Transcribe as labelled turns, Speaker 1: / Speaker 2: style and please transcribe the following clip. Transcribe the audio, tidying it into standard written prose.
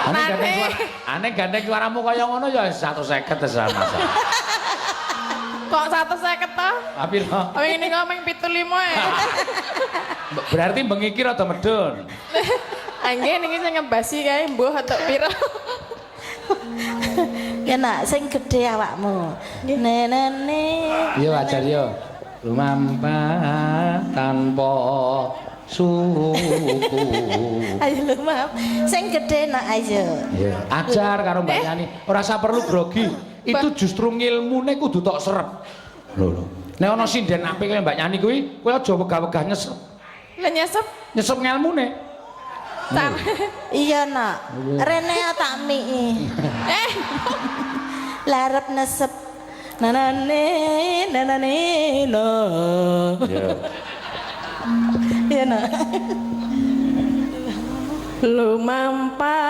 Speaker 1: Ane gandeng suara, ane gandeng suaramu kaya ngono ya 150 wis ora masalah.
Speaker 2: Kok 150 to?
Speaker 1: Tapi no,
Speaker 2: Wingi niku ming 75 ya.
Speaker 1: Berarti bengi iki rada medun.
Speaker 2: Angge niki sing ngebasi kae mbuh entuk pira.
Speaker 3: Ya nak sing gedhe awakmu. Ne ne ne.
Speaker 1: Iya wajar yo. Lumampah tanpa suku.
Speaker 3: Ayo lumam. Sing gedhe nak ayo.
Speaker 1: Iya, ajar karo Mbak Yani, ora usah perlu grogi. Itu justru ngilmune kudu tok serep. Lho lho. Nek ana sinden apik kaya Mbak Yani kuwi, kowe aja wegah-wegah nyesep.
Speaker 2: Lah nyesep
Speaker 1: Nyesep ngelmune.
Speaker 2: tar.
Speaker 3: Iya nak. Rene tak mii.
Speaker 2: Eh,
Speaker 3: Larep nesep. Nanane nanane no.
Speaker 1: Iya.
Speaker 3: Iya nak.
Speaker 2: Lumampah.